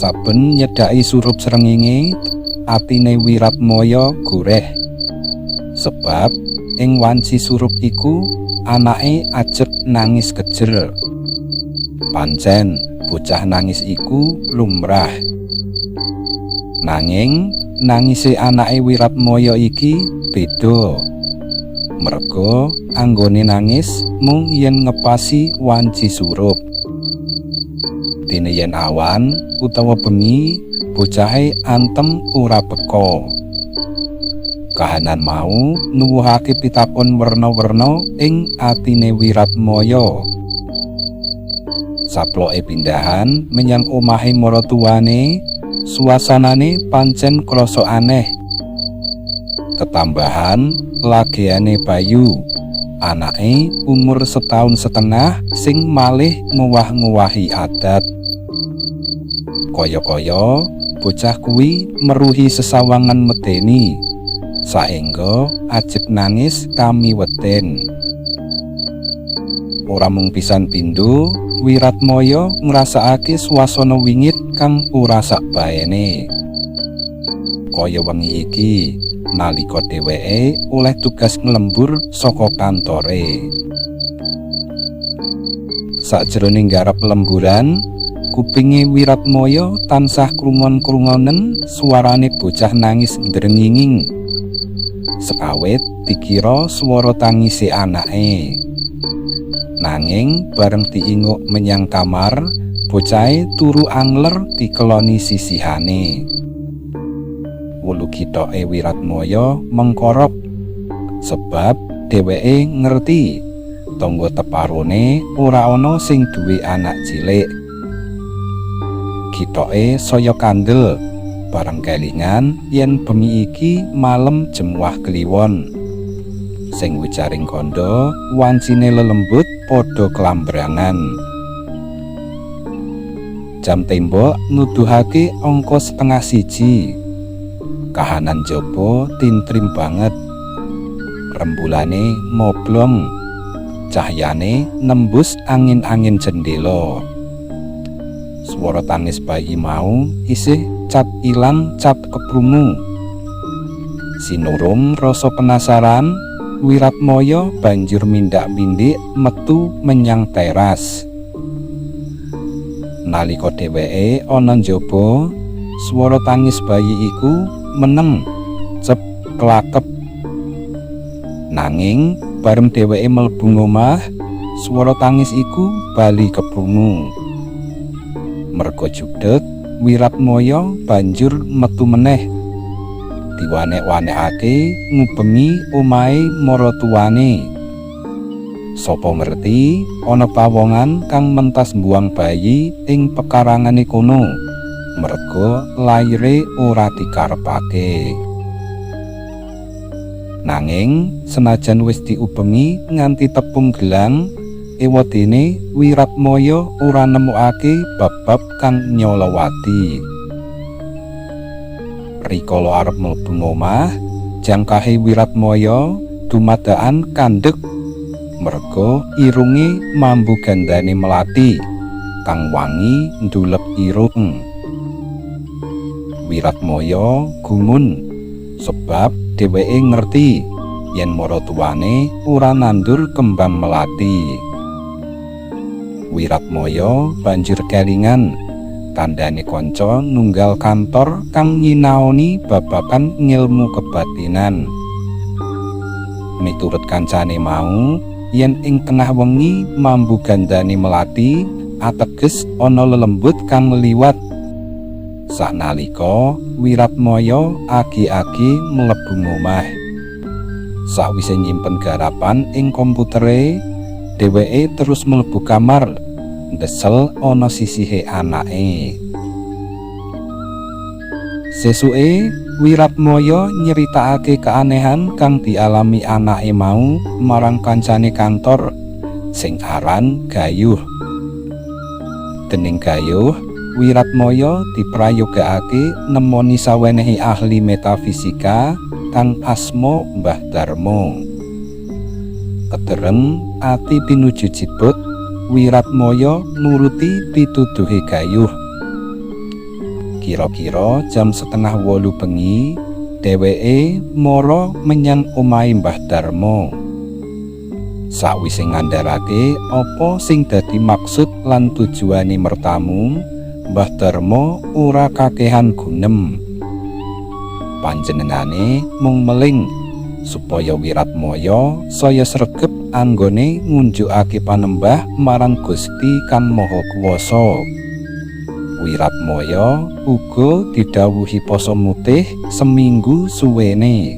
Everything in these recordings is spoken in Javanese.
Saben nyedhaki surup srengenge, atine Wiratmaya goreh. Sebab ing wanci surup iku anake ajeg nangis kejer. Pancen bocah nangis iku lumrah. Nanging nangise anake Wiratmaya iki beda. Merga anggone nangis mung yen ngepasi wanci surup. Dene yen awan utawa bengi, bocahe antem ora beka. Kahanan mau nuwuhake pitakon werna-werna ing atine Wiratmaya. Saploke pindahan menyang omahe maratuwane, suasanane pancen krasa aneh. Tetambahan lageane Bayu, anake umur setahun setengah sing malih ngowah-ngowahi adat. Kaya-kaya bocah kuwi meruhi sesawangan medeni, saengga ajeg nangis kamiweden. Ora mung pisan pindho, Wiratmaya ngrasakake swasana wingit kang ora sakbaene. Kaya wengi iki, nalika dheweke oleh tugas nglembur saka kantore. Sakjroning nggarap lemburan, kupinge Wiratmaya tansah krungon-krungonen suarane bocah nangis ndrenginging. Sekawit dikira swara tangise anake. Nanging bareng diinguk menyang kamar, bocahe turu angler dikeloni sisihane. Wulu githoke Wiratmaya mengkorop sebab dheweke ngerti tangga teparone ora ana sing duwe anak cilik. Githoke saya kandel bareng kelingan yen bengi iki malem Jemuah Kliwon. Sing ujaring kandha wancine lelembut padha klambrangan. Jam tembok nuduhake angka 12.30. Kahanan jaba tintrim banget. Rembulane moblong. Cahyane nembus angin-angin jendela. Swara tangis bayi mau isih cat ilang cat keprungu. Sinurum rasa penasaran, Wiratmaya banjur mindak-mindik metu menyang teras. Nalika dheweke ana njaba, swara tangis bayi iku meneng, cep klakep. Nanging bareng dheweke mlebu ngomah, swara tangis iku bali keprungu. Merga judeg, Wiratmaya banjur metu meneh. Diwanek-wanekake ngubengi omahe maratuwane. Sapa ngerti ana pawongan kang mentas mbuang bayi ing pekarangane kono, merga laire ora dikarepake. Nanging senajan wis diubengi nganti tepung gelang, ewadene Wiratmaya ora nemokake bab-bab kang nyolowati. Rikala arep mlebu omah, jangkahe Wiratmaya dumadakan kandhek merga irunge mambu gandane melati kang wangi ndulep irung. Wiratmaya gumun sebab dheweke ngerti yen maratuwane ora nandur kembang melati. Wiratmaya banjur kelingan kandhane kanca nunggal kantor kang nyinaoni babagan ngilmu kebatinan. Miturut kancane mau, yen ing tengah wengi mambu gandane melati ateges ana lelembut kang liwat. Sanalika Wiratmaya agi-agi mlebu ngomah. Sawise nyimpen garapan ing komputere, dheweke terus mlebu kamar, ndesel ana sisihe anake. Sesuke Wiratmaya nyeritakake keanehan kang dialami anake mau marang kancane kantor sing aran Gayuh. Dening Gayuh, Wiratmaya diprayogakake nemoni sawenehe ahli metafisika kang asma Mbah Darmo. Kedereng ati pinuju jibeg, Wiratmaya nuruti pituduhe Gayuh. Kira-kira jam 7.30 bengi, dheweke mara menyang omahe Mbah Darmo. Sawise ngandharake apa sing dadi maksud lan tujuane mertamu, Mbah Darmo ora kakehan gunem. Panjenengane mung meling supaya Wiratmaya saya sregep anggone ngunjukake panembah marang Gusti Kang Maha Kuwasa. Wiratmaya uga didhawuhi poso mutih seminggu suwene.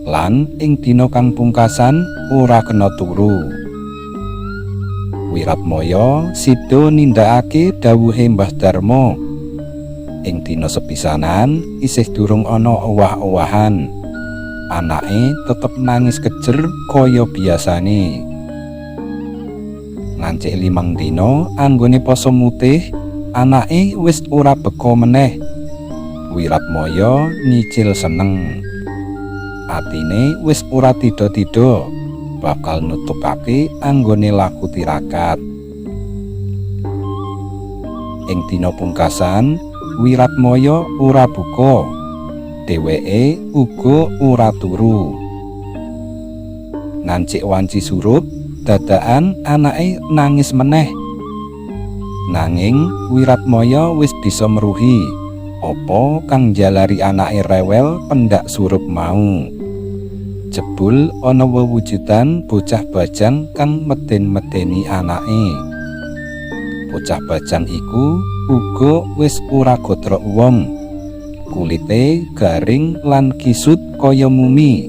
Lan ing dina kang pungkasan ora kena turu. Wiratmaya sida nindakake dhawuhe Mbah Darmo. Ing dina sepisanan isih durung ana owah-owahan. Anake tetep nangis kejer kaya biasane. Ngancik 5 dina anggone poso mutih, anake wis ora beka meneh. Wiratmaya nyicil seneng. Atine wis ora tida-tida bakal nutupake anggone laku tirakat. Ing dina pungkasan, Wiratmaya ora buka. Dheweke uga ora turu. Ngancik wanci surup, dadakan anake nangis meneh. Nanging Wiratmaya wis bisa meruhi apa kang njalari anake rewel pendak surup mau. Jebul ana wewujudan bocah bajang kang meden-medeni anake. Bocah bajang iku uga wis ora godrok wong. Kulite garing lan kisut kaya mumi.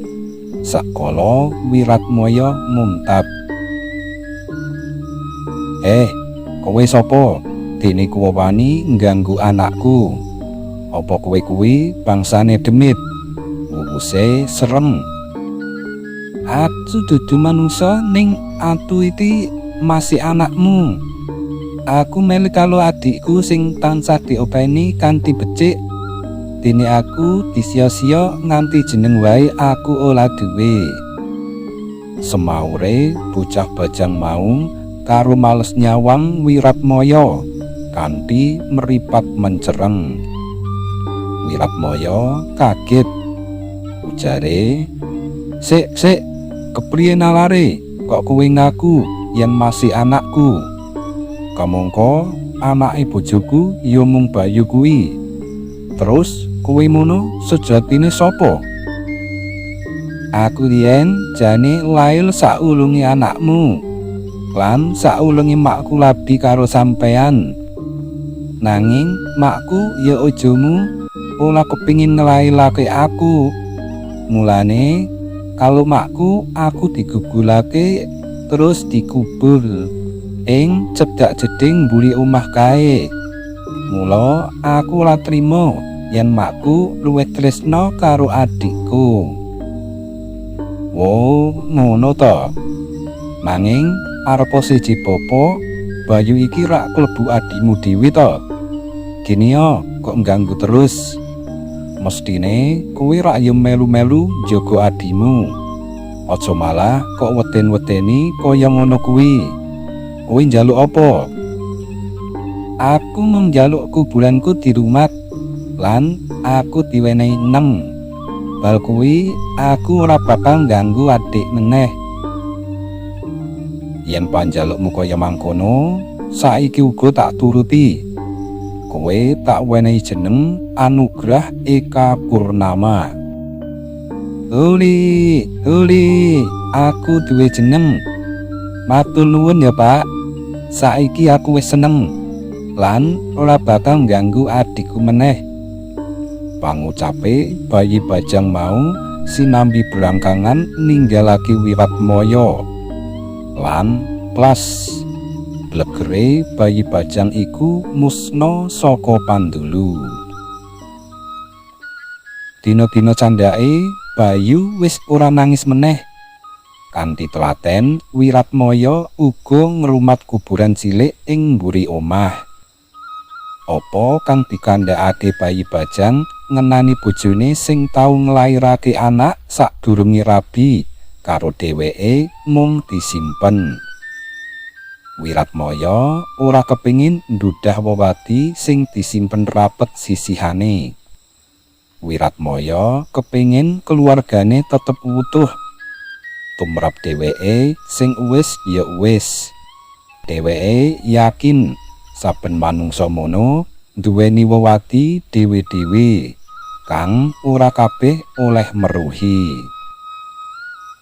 Sakala Wiratmaya muntab. "Eh, kowe sapa? Dene kowe wani ngganggu anakku? Apa kowe kuwi bangsane demit?" Wuwuse serem. "Aku dudu manungsa, ning atu iki masih anakmu. Aku melu karo adikku sing tansah diopeni kanthi becik. Dene aku disia-sia nganti jeneng wae aku ora duwe." Semaure bocah bajang mau karo males nyawang Wiratmaya kanthi meripat mencereng. Wiratmaya kaget. Ujare, "Sik, sik, kepriye nalare kok kowe ngaku yen masih anakku? Kamangka anake bojoku ya mung Bayu kuwi. Terus kowe mono sejatine sapa?" "Aku yen jane lair saulunge anakmu lan saulunge makku rabi karo sampean. Nanging makku ya ojomu ora kepingin nglairake aku. Mulane kalau makku aku digugulake terus dikubur ing cedhak jeding mburi omah kae. Mula aku ora trima yen makku luwih tresna karo adikku." "Wo, ngono to. Nanging arepa siji bapa, Bayu iki rak klebu adimu dhewe to. Gini yo kok ngganggu terus. Mestine kowe rak yo melu-melu njaga adimu. Aja malah kok weden-wedeni kaya ngono kuwi. Kowe njaluk apa?" "Aku mung njaluk kuburanku dirumat lan aku diwenehi neng. Bal kuwi aku ora bakal ngganggu adik meneh." "Yen panjalukmu kaya mangkono, saiki uga tak turuti. Kowe tak wenehi jeneng Anugrah Eka Purnama." "Uli, uli, aku duwe jeneng. Matur nuwun ya, Pak. Saiki aku wis seneng lan ora bakal ngganggu adikku meneh." Pangucape bayi bajang mau sinambi brangkangan ninggalake Wiratmaya. Lan plas, blegere bayi bajang iku musna saka pandulu. Dina-dina candhake Bayu wis ora nangis meneh. Kanthi telaten Wiratmaya uga ngrumat kuburan cilik ing mburi omah. Apa kang dikandhakake bayi bajang ngenani bojone sing tau nglairake anak sadurunge rabi Karo dheweke mung disimpen. Wiratmaya ora kepingin ndudah wewadi sing disimpen rapet sisihane. Wiratmaya kepingin keluargane tetep wutuh. Tumrap dheweke sing wis ya wis. Dheweke yakin saben manungsa mono duweni wewadi dhewe-dhewe kang ora kabeh oleh meruhi.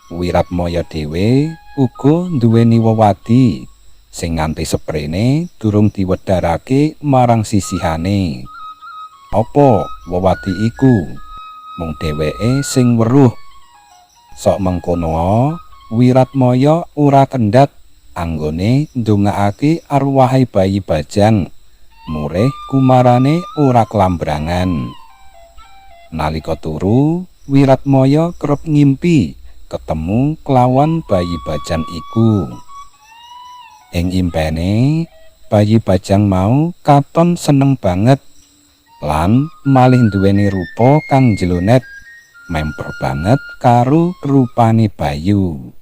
Wiratmaya dhewe uga nduweni wewadi sing nganti seprene durung diwedharake marang sisihane. Apa wewadi iku? Mung dheweke sing weruh. Sok mengkono Wiratmaya ora kendhat anggone ndongaake arwahe bayi bajang murih kumarane ora klambrangan. Nalika turu, Wiratmaya kerep ngimpi ketemu kelawan bayi bajang iku. Ing impene, bayi bajang mau katon seneng banget lan malih nduweni rupa kang njlonet, memper banget karo rupane Bayu.